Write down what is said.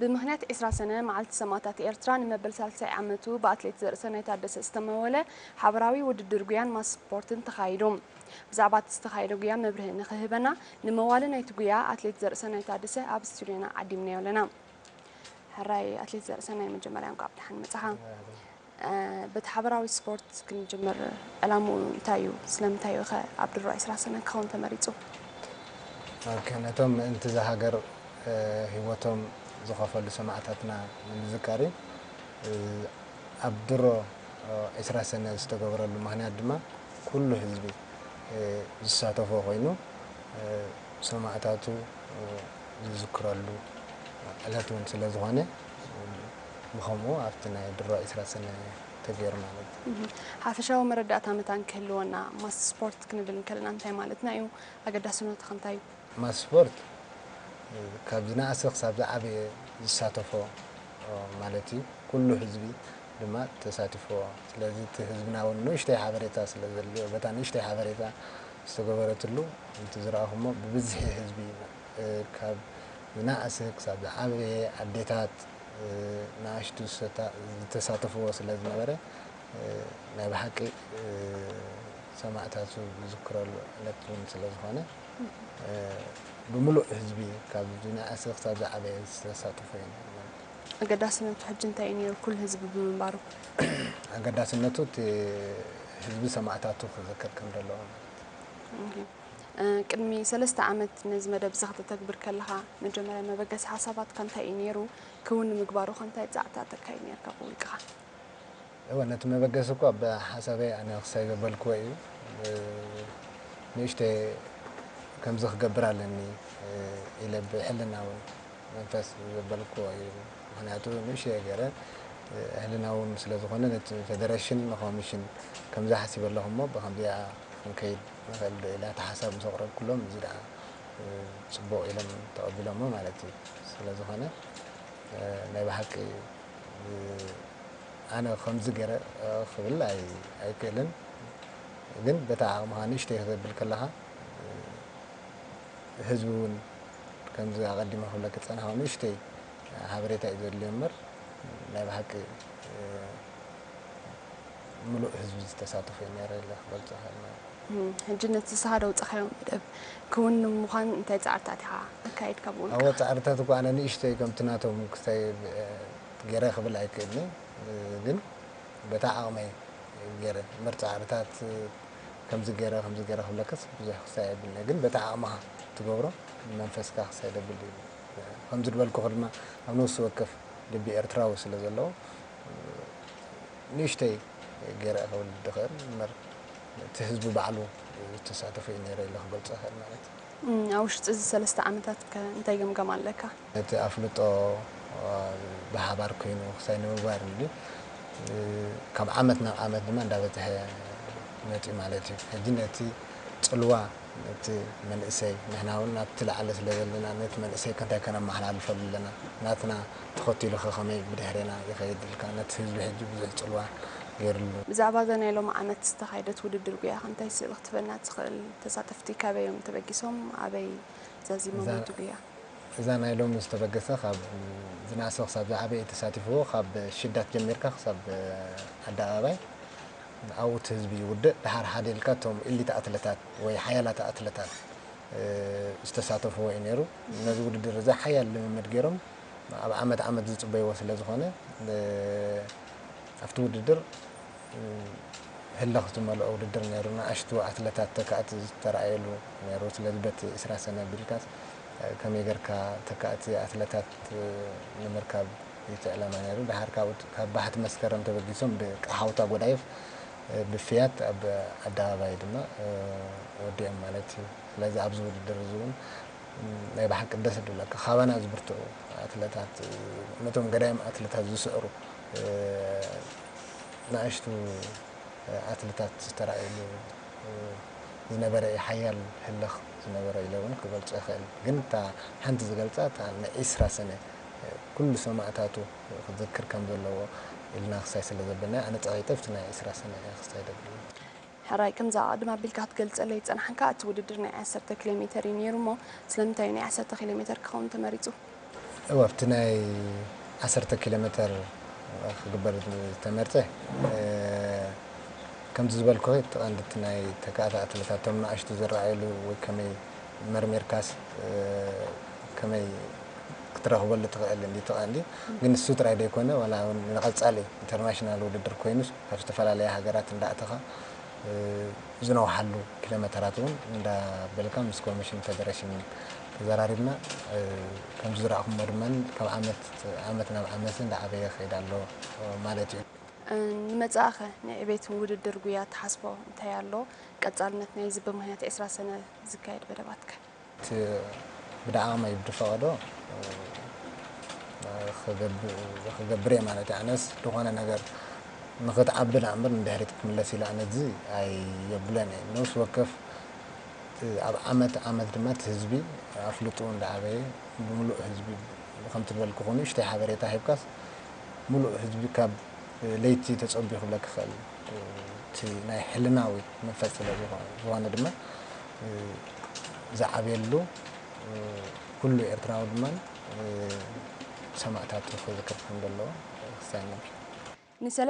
ብምኽንያት ዕስራ ሰነ መዓልቲ ሰማእታት ኤርትራ ንመበል ሳልሳይ ዓመቱ ብኣትሌት ዘርእሰናይ ታደሰ ዝተመወለ ሓበራዊ ውድድር ጉያን ማስ ስፖርትን ተኻይዱ። ብዛዕባ እቲ ዝተኻየደ ጉያ መብርሂ ንኽህበና ንመዋሊ ናይቲ ጉያ ኣትሌት ዘርእሰናይ ታደሰ ኣብ ስቱድዮና ዓዲምናዮ ኣለና። ሕራይ ኣትሌት ዘርእሰናይ፣ መጀመርያ እንኳዕ ብደሓን መጻኻ። እ፣ በቲ ሓበራዊ ስፖርት ክንጅምር፣ ዕላምኡ እንታይ እዩ? ስለምንታይ እዩ ኸ ኣብ ድሮ ዕስራ ሰነ ክኸውን ተመሪጹ? ኦኬ፣ ነቶም ምእንቲ እዛ ሃገር፣ እ፣ ህይወቶም ዝኸፈሉ ሰማእታትና ንምዝካር እዩ። እ፣ ኣብ ድሮ፣ እ፣ ዕስራ ሰነ ዝተገበረሉ ምኽንያት ድማ ኩሉ ህዝቢ፣ እ፣ ዝሳተፎ ኮይኑ፣ እ፣ ሰማእታቱ፣ እ፣ ዝዝክረሉ ዕለት እውን ስለ ዝኾነ፣ ብኸምኡ ኣብቲ ናይ ድሮ ዕስራ ሰነ ተገይሩ ማለት እዩ። እህ፣ ሓፈሻዊ መረዳእታ መታን ክህልወና፣ ማስ ስፖርት ክንብል እንከለና እንታይ ማለትና እዩ? ኣገዳስነቱ ከ እንታይ እዩ? ማስ ስፖርት፣ እ፣ ካብ ዝነኣሰ ክሳብ ዝዓበየ ዝሳተፎ፣ እ፣ ማለት እዩ። ኩሉ ህዝቢ ድማ ተሳቲፍዎ። ስለዚ እቲ ህዝብና እውን ንእሽተይ ሓበሬታ ስለ ዘድልዮ፣ በታ ንእሽተይ ሓበሬታ ዝተገበረትሉ፣ እቲ ዝረኣኹሞ ብብዝሒ ህዝቢ፣ እ፣ ካብ ዝነኣሰ ክሳብ ዝዓበየ፣ ኣዴታት፣ እ፣ ንኣሽቱ ዝሰታ-፣ ዝተሳተፍዎ ስለ ዝነበረ፣ እ፣ ናይ ብሓቂ፣ እ፣ ሰማእታቱ ዝዝክረሉ ዕለት እውን ስለ ዝኾነ፣ እ፣ ብምሉእ ህዝቢ ካብ ዝነኣሰ ክሳብ ዝዓበየ ዝተሳተፎ እዩ ነይሩ ማለት እዩ። ኣገዳስነቱ ሕጂ እንታይ እዩ ነይሩ? ኩሉ ህዝቢ ብምንባሩ። ኣገዳስነቱ እቲ ህዝቢ ሰማእታቱ ክዝክር ከም ዘለዎ ማለት እዩ። እህ። እ፣ ቅድሚ ሰለስተ ዓመት ነዚ መደብ እዚ ከተተግብር ከለኻ፣ መጀመርያ መበገሲ ሓሳባትካ እንታይ እዩ ነይሩ? ክውን ንምግባሩ ከ እንታይ ጻዕርታት ተካይድ ነይርካ ብውልቅኻ? እወ፣ ነቲ መበገሲ እኳ ብሓሳበይ ኣነ ክሳይ ዘበልክዎ እዩ። እ፣ ንእሽተይ ከምዚ ክገብር ኣለኒ፣ እ፣ ኢለ ብሕልናዊ መንፈስ ዘበልክዎ እዩ። ምኽንያቱ ንእሽተይ ገይረ፣ እ፣ ሕልናዊ ስለ ዝኾነ ነቲ ፌደሬሽን ንኮሚሽን ከምዚ ሓሲበ ኣለኹ እሞ ብኸምዚኣ ክንከይድ ንኽእል ዶ ኢለ እቲ ሓሳብ ምስ ኣቕረብኩሎም፣ እዚ ደኣ፣ እ፣ ጽቡቕ ኢሎም ተቐቢሎሞ ማለት እዩ። ስለ ዝኾነ፣ እ፣ ናይ ብሓቂ፣ እ፣ ኣነ ከምዚ ገይረ፣ እ፣ ክብል ኣይ-፣ ኣይክእልን። ግን በታ ዓቕምኻ ንእሽተይ ክተብል ከለኻ፣ እ፣ ህዝቢ እውን ከምዚ ኣቐዲመ ክብለኪ ዝጸናሕኩ ንእሽተይ ሓበሬታ እዩ ዘድልዮ እምበር፣ ናይ ብሓቂ፣ እ፣ ምሉእ ህዝቢ ዝተሳተፎ እዩ ነይረ ኢለ ክገልጾ እኽእል ማለት እዩ። እም፣ ሕጂ ነቲ ንስኻ ደውጻኻዮ መደብ ክውን ንምዃን እንታይ ጻዕርታት ኢኻ ኣካይድካ ብውልቅኻ? እወ፣ ጻዕርታት እኳ ኣነ ንእሽተይ ከምቲ ናቶም ክስታይ፣ እ፣ ገይረ ክብል ኣይክእልን፣ እ፣ ግን በታ ዓቕመይ ገይረ እምበር ጻዕርታት ከምዚ ገይረ፣ ከምዚ ገይረ ክብለክስ ብዙሕ ክስታይ የብልኒ። ግን በታ ዓቕምኻ ትገብሮ፣ መንፈስካ ክስታይ ዘብል እዩ። ከምዚ ዝበልኩኺ ድማ ኣብ ነፍሲ ወከፍ ልቢ ኤርትራዊ ስለ ዘለዎ፣ ንእሽተይ ገይረ ክብል ዝኽእል እምበር፣ እቲ ህዝቢ ባዕሉ ዝተሳተፈ እዩ ነይረ ኢለ ክገልጾ እኽእል ማለት እዩ። እም፣ ኣብ ውሽጢ እዚ ሰለስተ ዓመታት ከ እንታይ ገምገም ኣለካ? ነቲ ኣፍልጦ፣ እ፣ ብሓባር ኮይኑ ክሳይ ንምግባር እንዲ፣ እ፣ ካብ ዓመት ናብ ዓመት ድማ እንዳበዝሐ መጺኡ ማለት እዩ። ሕጂ ነቲ ጽልዋ፣ ነቲ መንእሰይ፣ ንሕና እውን ናብቲ ላዕሊ ስለ ዘለና፣ ነቲ መንእሰይ ከ እንታይ ከነመሓላልፈሉ ኣለና? ናትና ተኸቲሉ ከ ከመይ ብድሕሬና ይኸይድ ኢልካ፣ ነቲ ህዝቢ ሕጂ ብዙሕ ጽልዋ ገይርሉ። ብዛዕባ እዛ ናይ ሎሚ ዓመት ዝተኻየደት ውድድር ጉያ ከ እንታይ ስእሊ ክትበና ትኽእል? ተሳተፍቲ ካበይ እዮም ተበጊሶም? ኣበይ ዛዚሞም እዛ ነቲ ጉያ? እዛ ናይ ሎሚ ዝተበገሰ ካብ ዝነኣሰ ክሳብ ዝዓበየ ተሳቲፍዎ፣ ካብ ሽዳት ጀሚርካ ክሳብ ኣደባባይ ኣብኡ እቲ ህዝቢ ይውድእ። ደሓር ሓደ ኢልካ እቶም ኤሊት ኣትለታት ወይ ሓያላት ኣትለታት፣ እ፣ ዝተሳተፍዎ እዩ ነይሩ። ነዚ ውድድር እዚ ሓያል ልምምድ ገይሮም ኣብ ዓመት ዓመት ዝጽበይዎ ስለ ዝኾነ፣ እ፣ ኣብቲ ውድድር፣ እ፣ ህልኽ ዝመልኦ ውድድር ነይሩ። ንኣሽቱ ኣትለታት ተካእቲ ዝተረኣየሉ ነይሩ። ስለዚ በቲ ዕስራ ሰነ ኣቢልካስ፣ እ፣ ከመይ ጌርካ ተካእቲ ኣትለታት፣ እ፣ ንምርካብ እቲ ዕላማ ነይሩ። ደሓር ካብኡ፣ ካብ ባሕቲ መስከረም ተበጊሶም ብቃሓውታ ጎዳይፍ፣ እ፣ ብፍያት ኣብ ኣደባባይ ድማ፣ እ፣ ወዲኦም ማለት እዩ። ስለዚ ኣብዚ ውድድር እዚ እውን፣ እ፣ ናይ ብሓቂ ደስ ዝብለካ፣ ካባና ዝብርትዑ ኣትለታት፣ እ፣ ነቶም ገዳይም ኣትለታት ዝስዕሩ፣ እ፣ ንኣሽቱ ኣትለታት ዝተራእየሉ ዝነበረ እዩ። ሓያል ህልኽ ዝነበረ ኢለ እውን ክገልጾ ይኽእል። ግን እታ ሓንቲ ዝገልጻ እታ ንዒስራ ሰነ ኩሉ ሰማእታቱ ክዝክር ከም ዘለዎ ኢልና ክሳይ ስለ ዘበልና፣ ኣነ ጸቒጠ ኣብቲ ናይ ዒስራ ሰነ እየ ክሳይ ደብል። ሕራይ፣ ከምዛ ኣቐድም ኣቢልካ ክትገልጸለይ ዝጸናሕካ፣ እቲ ውድድር ናይ ዓሰርተ ኪሎ ሜተር እዩ ነይሩ እሞ፣ ስለምንታይ እዩ ናይ ዓሰርተ ኪሎ ሜተር ክኸውን ተመሪጹ? እወ፣ ኣብቲ ናይ ዓሰርተ ኪሎ ሜተር ክግበር ዝተመርጸ፣ እ፣ ከምቲ ዝበልኩኺ፣ እቲ ቀንዲ እቲ ናይ ተከታታልነት፣ እቶም ንኣሽቱ ዝረኣየሉ ወይ ከመይ መርሚርካስ፣ እ፣ ከመይ ክትረኽበሉ ትኽእል እንዲ እቲ ቀንዲ። ግን ንሱ ጥራይ ዘይኮነ፣ ዋላ እውን ንቐጻሊ ኢንተርናሽናል ውድድር ኮይኑስ፣ ካብ ዝተፈላለያ ሃገራት እንዳእተኻ፣ እ፣ ዝነውሓሉ ኪሎ ሜተራት እውን እንዳበልካ ምስ ኮሚሽን ፌደሬሽን ተዘራሪብና፣ እ፣ ከም ዝረኣኹሞ ድማ ካብ ዓመት፣ ዓመት ናብ ዓመት እንዳዓበየ ይኸይድ ኣሎ ማለት እዩ። እ፣ ንመጻኢኸ ንዕቤት ውድድር ጉያ ትሓስቦ እንታይ ኣሎ? ቀጻልነት ናይዚ ብምኽንያት ዕስራ ሰነ ዝካየድ መደባትከ? እቲ ብደዓመይ ብዝፈቐዶ፣ እ፣ ክገብ-፣ ክገብር እየ ማለት እዩ። ኣነስ ዝኾነ ነገር ንኽትዓቢ ደኣ እምበር ንድሕሪት ክምለስ ኢለ ኣነ እዚ ኣየብሎን እየ። ነፍሲ ወከፍ፣ እ፣ ኣብ ዓመት ዓመት ድማ እቲ ህዝቢ ኣፍልጥኡ እንዳዓበየ፣ ብምሉእ ህዝቢ ከምቲ ዝበልኩ ኮይኑ፣ ንእሽተይ ሓበሬታ ሂብካስ፣ ምሉእ ህዝቢ ካብ ለይቲ ተጸቢዩ ክብለካ ይኽእል። እቲ ናይ ሕልናዊ መንፈስ ስለ ዝኾ-፣ ዝኾነ ድማ፣ እ፣ ዝዓብየሉ፣ እ፣ ኩሉ ኤርትራዊ ድማ፣ እ፣ ሰማእታቱ ክዝክር ከም ዘለዎ ክሳይ ነብር። ንሰለ